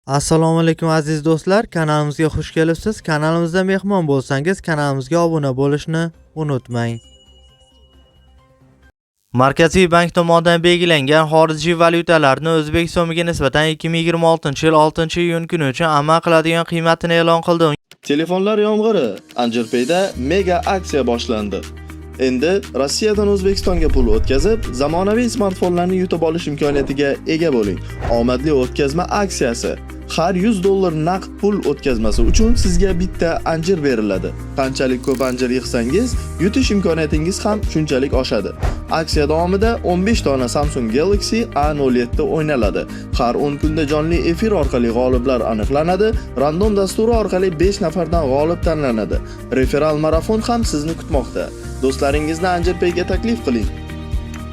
Assalomu alaykum, aziz do'stlar, kanalimizga xush kelibsiz. Kanalimizda mehmon bo'lsangiz, kanalimizga obuna bo'lishni unutmang. Markaziy bank tomonidan belgilangan xorijiy valyutalarni o'zbek so'miga nisbatan 2026-yil 6-iyun kuni uchun amal qiladigan qiymatini e'lon qildi. Telefonlar yomg'iri. Anjirpayda mega aksiya boshlandi. Endi Rossiyadan O'zbekistonga pul o'tkazib, zamonaviy smartfonlarni yutib olish imkoniyatiga ega bo'ling. Omadli o'tkazma aksiyasi. Har 100 dollar naqd pul o'tkazmasi uchun sizga bitta anjir beriladi. Qanchalik ko'p anjir yig'sangiz, yutish imkoniyatingiz ham shunchalik oshadi. Aksiya davomida 15 dona Samsung Galaxy A07 o'ynaladi. Har 10 kunda jonli efir orqali g'oliblar aniqlanadi. Random dasturi orqali 5 nafardan g'olib tanlanadi. Referal marafon ham sizni kutmoqda. Do'stlaringizni Anjirpayga taklif qiling.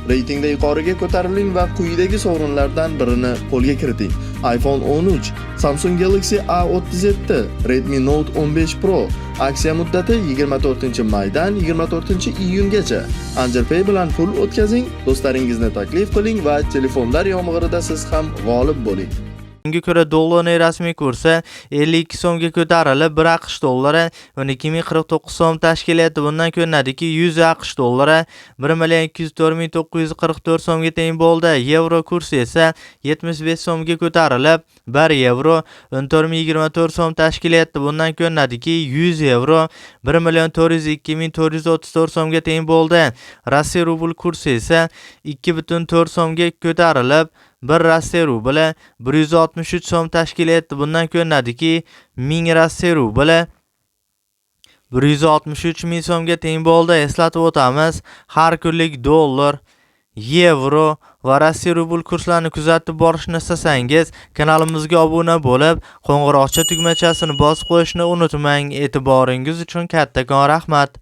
Reytingda yuqoriga ko'tariling va quyidagi sovrinlardan birini qo'lga kiriting: iPhone 13, Samsung Galaxy A37, Redmi Note 15 Pro. Aksiya muddati 24-maydan 24-iyungacha. Anjirpay bilan pul o'tkazing, do'stlaringizni taklif qiling va telefonlar yomg'irida siz ham g'olib bo'ling. Unga ko'ra, dollarning rasmiy kursi 52 so'mga ko'tarilib, 1 AQSh dollari 12 049 so'm tashkil etdi. Bundan ko'rinadiki, 100 AQSh dollari 1 204 944 so'mga teng bo'ldi. Yevro kursi esa 75 so'mga ko'tarilib, 1 yevro 14 024 so'm tashkil etdi. Bundan ko'rinadiki, 100 yevro 1 402 434 so'mga teng bo'ldi. Rossiya rubl kursi esa 2,4 so'mga ko'tarilib, 1 Rossiya rubli 163 so'm tashkil etdi. Bundan ko'rinadiki, 1000 Rossiya rubli 163 ming so'mga teng bo'ldi. Eslatib o'tamiz, har kunlik dollar, yevro va Rossiya rubl kurslarini kuzatib borishni istasangiz, kanalimizga obuna bo'lib, qo'ng'iroqcha tugmachasini bosib qo'yishni unutmang. E'tiboringiz uchun kattakon rahmat.